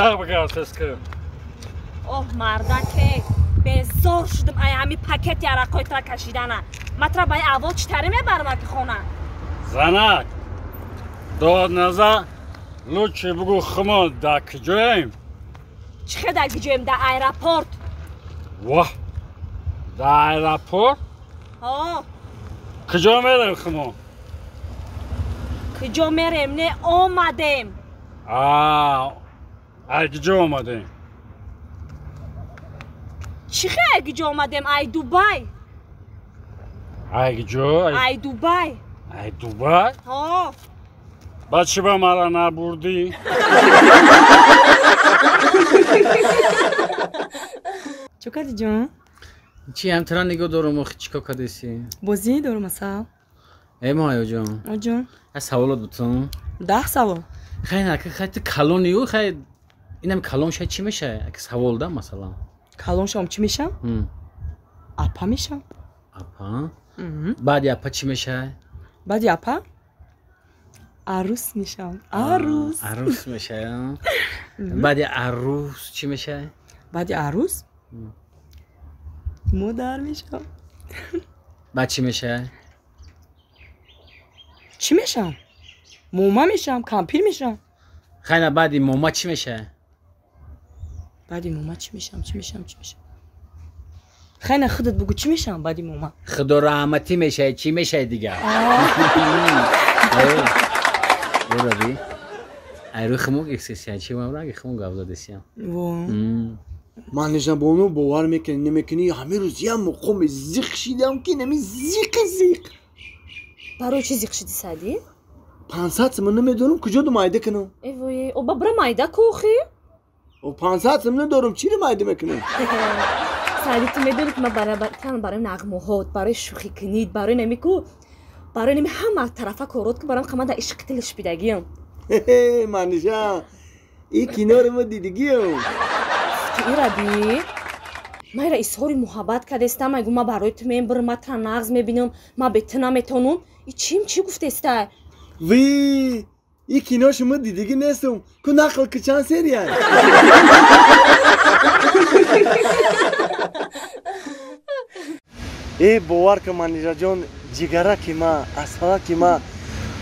Так бигар тез кун. Оҳ мардаке, безор шудам ай ҳами пакети арақҳои тра кашидана. Ма тра ба ин аҳвол чӣ таре мебарам аки хона? Занак, дод наза, лучше бугӯ хумо дар куҷоем? Чӣ хел дар куҷоем? Дар аэропорт. Воҳ, дар аэропорт? Ҳо. Куҷо мерем хумо? Куҷо мерем? Не, омадем. Ай куҷо омадем? Чӣ хел ай куҷо омадем? Ай Дубай. Ай куҷо? Ай Дубай. Ай Дубай? Ҳо. Баъд чӣ ба мара набурдӣ? Чӣ кардӣ, ҷон? Чӣ ҳамтара нигоҳ дорум, охи чӣ кор кардеси? Бозӣ дорум, асал. Э моҳаё ҷон. Ҷон. Аз саволот бутун. 10 савол. Хай на, хай ту калонию, хай инам калон шай чӣ мешай? Аки савол да масалан. Калон шавам чӣ мешам? Апа мешам. Апа? Баъди апа чӣ мешай? Баъди апа? Арӯс мешам. Арӯс. Арӯс мешай. Баъди арӯс чӣ мешай? Баъди арӯс? Модар мешам. Баъд чӣ мешай? Чӣ мешам? Мома мешам, кампир мешам. Хай на, баъди мома чӣ мешай? Баъди мома чӣ мешам, чӣ мешам, чӣ мешам? Хай на, худат бугӯ чӣ мешам баъди мома? Худо раҳматӣ мешай, чӣ мешай дигар? Бораби. Ай рӯи хумук эксесия, чӣ ман ранги хумук гап задесиям. Во. Манижабону бовар мекунӣ, намекунӣ, ҳамин рӯз як муқоми зиқ шидам ки нами зиқи зиқ. Барои чӣ зиқ шидӣ, Саъдӣ? 500 сомон намедонам куҷо ду майда кунам. Э вой, о ба бира майда ку охи? О 500 сомон надорам, чиро майда мекунам? Саъдӣ, ту медонӣ ки ман барои нағмаҳот, барои шӯхӣ кунид, барои нами ку, барои нами ҳама тарафа корот ку, барои қаман дар ишқи дилш бидагиям. Манижа, ин киноро ма дидагиям. Ираби, ман ира изҳори муҳаббат кардестам, айгу ма барои ту мебарам, ма тра нағз мебинам, ма бе ту наметонам. И чим чӣ гуфтеста? Ви, и кино шумо дидагӣ нестам. Ку нақл ки чанд серия? Э, бовар ки Манижаҷон, ҷигараки ма, асалаки ма,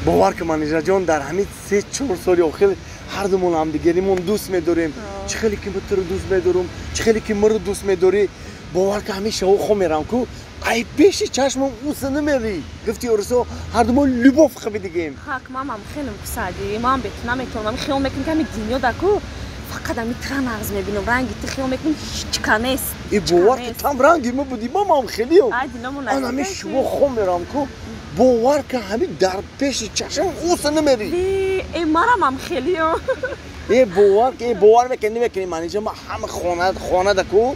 бовар ки Манижаҷон, дар ҳамин 3-4 соли охир ҳардумон ҳамдигаримон дӯст медорем. Чӣ хеле ки туро дӯст медорам, чӣ хеле ки маро дӯст медорӣ. Бовар ки ҳамин шаво хом мерам ку, ай пеши чашмам уса намерӣ. Гуфти орусо ҳардумон любовь хабидигем. Ҳак, ман хелем ку Саъдӣ, ман бе ту наметавонам. Хиёл мекунам ки ҳамин дунё да ку фақат ҳамин тра нағз мебинам, ранги ту хиёл мекунам ҳеҷ ка нест. И бовар ки там ранги ма будӣ, ман хелиам. Ан ҳамин шумо хом мерам ку, бовар ки ҳамин дар пеши чашмам уса намерӣ. Э марам ҳам хелиам. Э бовар ки, бовар мекунӣ, намекунӣ Манижа, ман ҳама хона да ку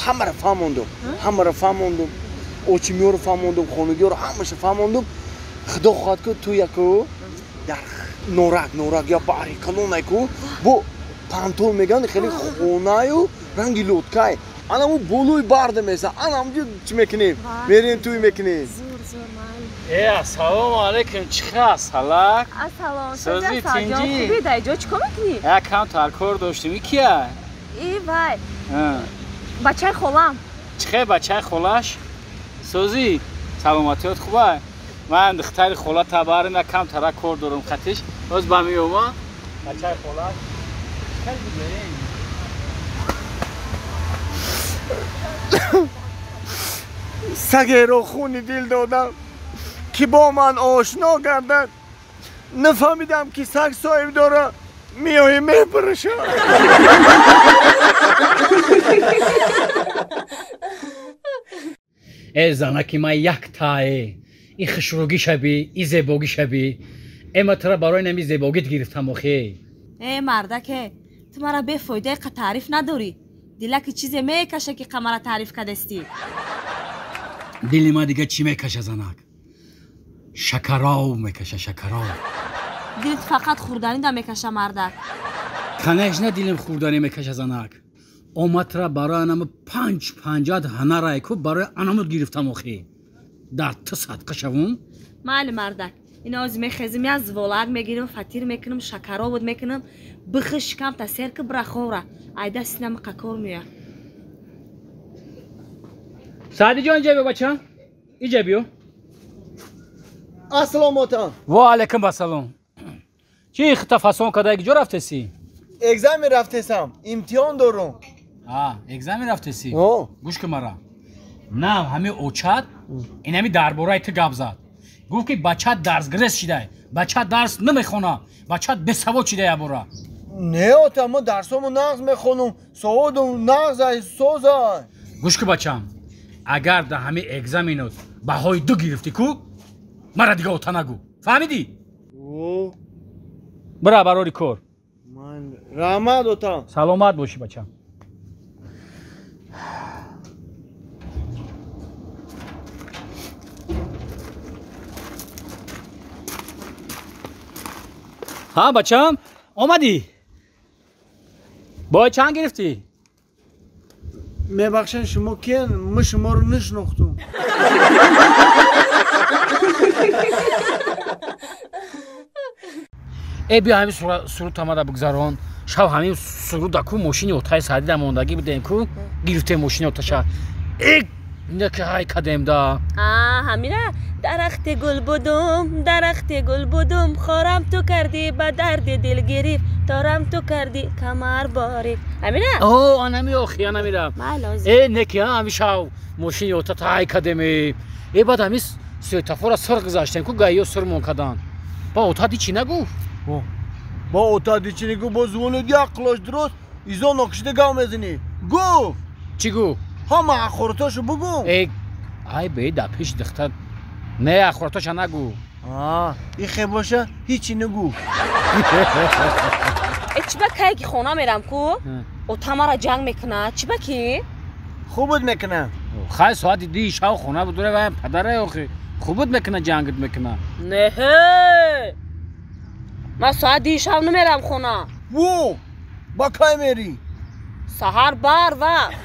ҳамаро фаҳмондум, ҳамаро фаҳмондум, очимиёро фаҳмондум, хонагиёро ҳамаша фаҳмондум. Худо хоҳад ку ту яку дар норак, норак я баҳри калонай ку бо пантон меган хеле хонаю ранги лодкай. Ана ӯ болои барда меса, ана ҳамҷо чӣ мекунем? Мерем туй мекунем. Э, ассалому алайкум, чӣ хел асалак? Ассалом, сӯзи тинҷӣ. Хубӣ, дар ҷо чӣ кор мекунӣ? Як кам таркор доштем, и кия? И вай. Бачаи холам. Чӣ хел бачаи холаш? Сӯзи, саломатиёт хуба? Ман духтари хола табарим, як кам тара кор дорам хатиш. Боз ба меома. Бачаи холаш. Хел бигирем. Сагеро хуни дил додам ки бо ман ошно гардад. Нафаҳмидам ки саг соҳиб дора, меои мепараша. Э занаки ман яктае, и хушрӯгӣ шабӣ, и зебогӣ шабӣ. Э ман тура барои нами зебогит гирифтам охе. Э мардаке, ту мара бефоидаи қа таъриф надорӣ. Дилаки чизе мекаша ки қа мара таъриф кардестӣ. Дили ман дига чӣ мекаша занак? Шакаров мекаша, шакаров. Дилит фақат хӯрданӣ да мекаша мардак. Конечно дилим хӯрданӣ мекаша занак. Омадра барои анаму 5-50 ҳанарай ку барои анамуд гирифтам охи. Дар ту садқа шавум? Майли мардак, Ина ози мехезим, я зволак мегирим, фатир мекунам, шакаробот мекунам, бихи шикам та сер ки бира ховра. Айда синам қакор мея. Саъди ҷон, иҷа биё бача. Иҷа биё. Ассалому алайкум. Ва алайкум ассалом. Чи хита фасон кадаги ҷо рафтеси? Экзамен рафтесам, имтиҳон дорум. Экзамен рафтеси? Гӯш кун мара. На, ҳами очат инами дар бораи ту гап зад. Гуфт ки бачат дарсгирез шидай, бачат дарс намехона, бачат бесавод шидай абора. Не, ота, мо дарсому нағз мехонум, саводум нағз ай, созай. Гӯш кун бачам, агар дар ҳами экзаменот баҳои ду гирифтӣ ку, мара дига ота нагӯ. Фаҳмидӣ? Бира барори кор. Раҳмат, ота. Саломат бошӣ бачам. Ҳа бачам, омадӣ? Бой чанд гирифтӣ? Мебахшед, шумо киян? Ма шуморо нашинохтум. Э биё ҳамин суруд тамада бигзарон. Шав ҳамин суруда ку мошини отаи Саъдида мондагӣ будем ку, гирифтем мошини оташа. Э неки ҳай кадем да. Ҳамина дарахти гул будум, дарахти гул будум, хорам ту кардӣ ба дарди дил гирифт, торам ту кардӣ камар борик. Ҳамина? О, анами охи, анамира. Э неки ҳами шав мошини ота ҳай кадем. Э баъд ҳамин светофора сир гузаштем ку, гаиё сирмон кадан. Ба ота ди чӣ нагуфт? Ба ота ди чӣ нагуфт? Бо зувони як қулош дуруст изо нокшида гав мезанӣ. Гуфт. Чӣ гуфт? Ҳама ахоротошо бугӯ. Э ай бе да пеш духтар. Не, ахоротоша нагӯ. Ихе боша ҳичи нагӯ. Э чӣ ба кае ки хона мерам ку, ота мара ҷанг мекунад, чӣ ба ки? Хубуд мекунад. Хай соати дии шав хона будура ва падара охи. Хубуд мекунад, ҷангит мекунад. Неҳе! Ман соат дии шав намерам хона. Во! Ба кай мерӣ? Саҳар бар вақт.